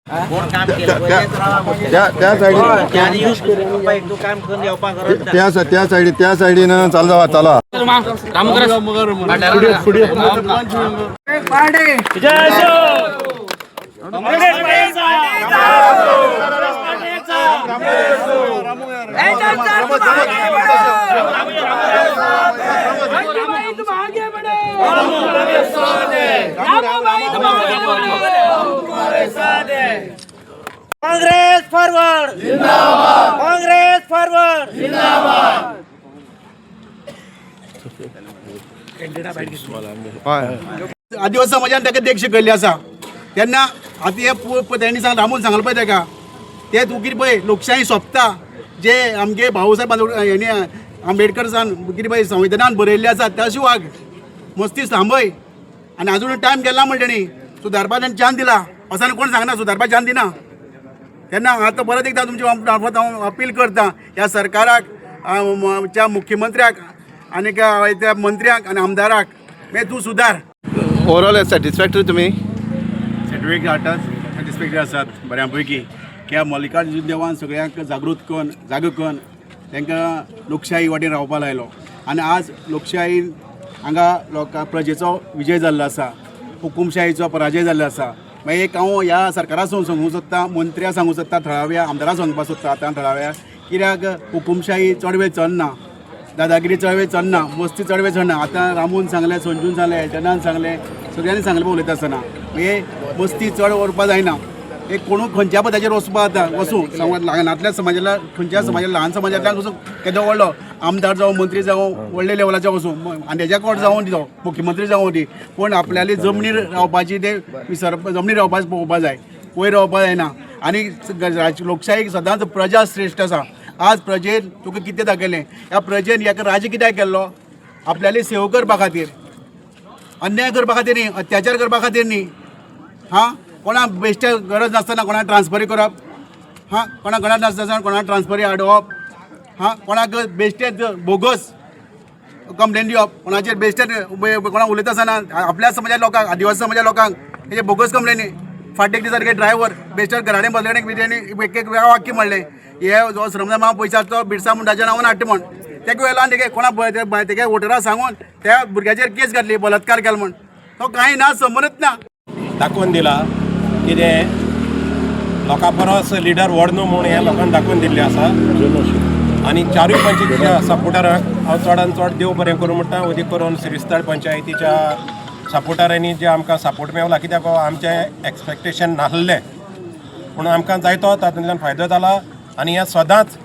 कोण काम केलं पळय तेच रावा म्हणटा. त्या त्या सायडीन आनी तूं काम करून येवपाक गरज ना. त्या त्या सायडी त्या सायडीन चालू जावा चला. Congress forward, Congress forward. आदिवासी समाजान ताका देख शिकयल्ली आसा. तेन्ना आतां हे तेणी सांग रामून सांगलें पळय ताका, ते तूं कितें पळय लोकशाही सोंपता जे आमगे भाऊसाहेब हेणी आंबेडकर सान कितें पळय संविधानान बरयल्लें आसा तशें वाग, मस्ती थांबय. आनी आजून टायम गेला म्हण तेणी सुदारपा तेणी चान्स दिला असां कोण सांगना, सुदारपा चान्स दिना. तेन्ना आतां परत एकदां तुमच्या मार्फत हांव अपील करता ह्या सरकाराक, च्या मुख्यमंत्र्याक आनी त्या मंत्र्यांक आनी आमदाराक, मागीर तूं सुदार. ओवरऑल सॅटिस्फॅक्टरी तुमी? सर्टिफिकेट हाडटात, सॅटिस्फॅक्टरी आसात बऱ्या पैकी. कित्याक मल्लिकार्जून देवान सगळ्यांक जागृत करून, जागो करून तांकां लोकशाही वाटेन रावपा लायलो आनी आज लोकशाही हांगा लोकां प्रजेचो विजय जाल्लो आसा, हुकुमशाहीचो पराजय जाल्लो आसा. मागीर एक हांव ह्या सरकारा सांगूंक सोदता, मंत्र्या सांगूंक सोदता, थळाव्या आमदारां सांगपाक सोदता आतां थळाव्या, कित्याक हुकुमशाही चड वेळ चलना, दादागिरी चड वेळ चलना, मस्ती चड वेळ चलना. आतां रामून सांगलें, संजून सांगलें, एल्टनान सांगलें, सगळ्यांनी सांगलें पळय उलयता आसतना म्हणजे मस्ती चड व्हरपा जायना. एक कोणू खंयच्या पदाचेर वचपा आतां वचूं ल्हानांतल्या समाजाला, खंयच्या समाजा ल्हान समाजांतल्यान वचूं, केदो व्हडलो आमदार जावं, मंत्री जावं, व्हडले लेवलाचे वचूं, आनी तेज्या कोण जावं दी, तो मुख्यमंत्री जावं दी, पूण आपल्याली जमनीर रावपाची ते विसर जमनीर रावपाची पळोवपा जाय, वयर रावपा जायना. आनी लोकशाही सदांच प्रजा श्रेश्ठ आसा. आज प्रजेन तुका कितें दाखयलें, ह्या प्रजेन हेका राज्य कित्याक केल्लो? आपल्याली सेवा करपा खातीर, अन्याय करपा खातीर न्ही, अत्याचार करपा खातीर न्ही. हां, कोणाक बेश्टे गरज नासतना कोणाक ट्रान्सफरी करप, हां, कोणाक गरज नासतना कोणाक ट्रान्सफरी हाडप, हां, कोणाक बेश्टेच बोगस कंप्लेन दिवप, कोणाचेर बेश्टेच कोणाक उलयता आसतना आपल्या समाजा लोकांक, आदिवासी समाजा लोकांक तेजे बोगस कंप्लेनी. फाटीक दिसा ड्रायव्हर बेश्टे घराडे बसले, तेणी एक एक वेळा वाक्य म्हणलें, हे जो श्रमदान मामा पयशे आसा तो बिरसा मुंडाच्या नांवान हाडटा म्हण. तेका वेल्यान तेगे कोणा तेगे वोटरा सांगून त्या भुरग्याचेर केस घातली बलात्कार केलो म्हण. तो कांय ना, संबंदच ना. दाखोवन दिला कितें लोकां परस लिडर व्हड न्हू म्हूण हें लोकांक दाखोवन दिल्लें आसा. आनी चारूय पंचायतीच्या सपोर्टरांक हांव चडान चड देव बरें करूं म्हणटा. अदीक करून श्रीस्थळ पंचायतीच्या सपोर्टरांनी जे आमकां सपोर्ट मेवला, कित्याक आमचें एक्सपेक्टेशन नासलें पूण आमकां जायतो तातूंतल्यान फायदो जाला. आनी हें सदांच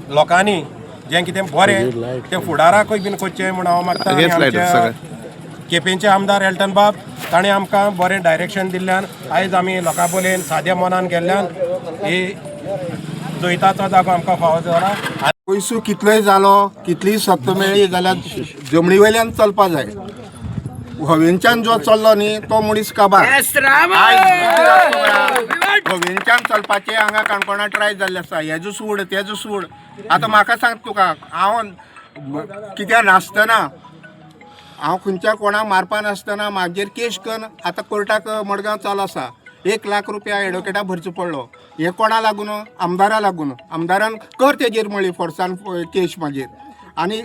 लोकांनी जें कितें बरें तें फुडाराकूय बीन करचें म्हूण हांव मागता. आनी Against light आमच्या सगळें. केपेंचे आमदार एल्टन बाब ताणें आमकां बरें डायरेक्शन दिल्ल्यान आयज आमी लोकां बोलेन साद्या मनान गेल्ल्यान ही जैताचो जागो आमकां फावो जाला. पयसो कितलोय जालो, कितलीय सत्ता मेळ्ळी जाल्यार जमनी वयल्यान चलपा जाय. हवेंच्यान जो चल्लो न्ही तो मनीस काबार. हवेंच्यान चलपाचें हांगा काणकोणा ट्राय जाल्लें आसा. हेजो सूड तेजो सूड. आतां म्हाका सांग तुका, हांव कित्याक नासतना, हांव खंयच्या कोणाक मारपा नासतना म्हाजेर केश कन्न आतां कोर्टाक मडगांव चालू आसा. 1 लाख रुपया एडवोकेटा भरचो पडलो. हें कोणा लागून? आमदारा लागून. आमदारान कर तेजेर म्हणली फोर्सान केश मागीर. आनी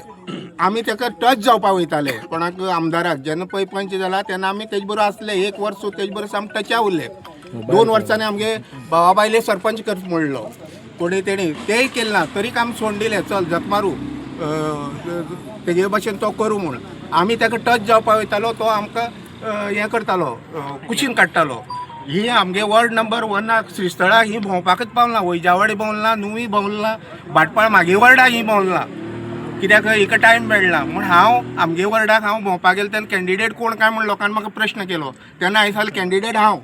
आमी ताका टच जावपा वयताले कोणाक आमदाराक. जेन्ना पळय पंच जाला तेन्ना आमी तेजे बरोबर आसले, 1 वर्स तेजे बरोबर आमी टचा उरले. 2 वर्सांनी आमगे भावा बायले सरपंच कर म्हणलो कोणी, तेणी तेय केलें ना, तरी आमी सोडून दिलें, चल झक मारू तेजे भशेन तो करूं म्हूण. आमी ताका टच जावपा वयतालो, तो आमकां हें करतालो, कुशीन काडटालो. ही आमगे वॉर्ड नंबर 1 श्रीस्थळा ही भोंवपाकच पावना, वैजावाडी भोंवला, नुवी भोंवला, भाटपाळ मागे वॉर्डा ही भोंवला, कित्याक हिका टायम मेळना म्हूण. हांव आमगे वॉर्डाक हांव भोंवपाक गेलो तेन्ना कॅन्डिडेट कोण काय म्हूण लोकांनी म्हाका प्रश्न केलो. तेन्ना हांवें सांगलें कॅन्डिडेट हांव,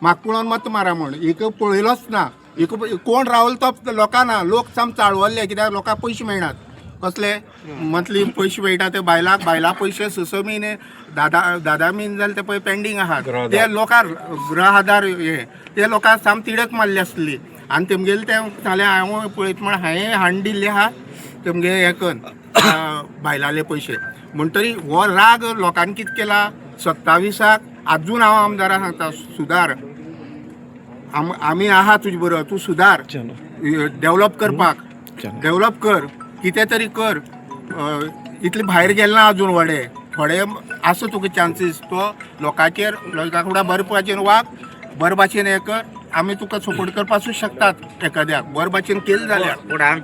म्हाका पळोवन मत मारा म्हूण. हिका पळयलोच ना, हिका कोण रावलो तो लोकां ना. लोक साम चाळवल्ले कित्याक लोकांक पयशे मेळनात. कसले मंथली पयशे मेळटा ते बायलांक, बायलां पयशे 6 म्हयने 10-10 म्हयने जाले ते पळय पेंडींग आहात. ते लोकांक गृह आधार हे ते लोकांक साम तिडक मारली आसली. आनी तेमगेले ते सांगलें हांव पळयत म्हण हांवें हाडून दिल्ले आहा तेमगे हें कन्न बायलांले पयशे. म्हणटरी हो राग लोकांनी कितें केला 27 आजून हांव आमदाराक सांगता सुदार. आमी आहा तुजे बरोबर, तूं सुदार, डेवलप करपाक, डेवलप कर, कितें तरी कर. इतले भायर गेले ना अजून व्हडे थोडे आसा तुका चान्सीस. तो लोकांचेर, लोकां कडेन बरे भाशेन वाग, बरे भाशेन हें कर. आमी तुका सपोर्ट करपाक शकतात एखाद्याक बरे भाशेन केलें जाल्यार. पूण आमची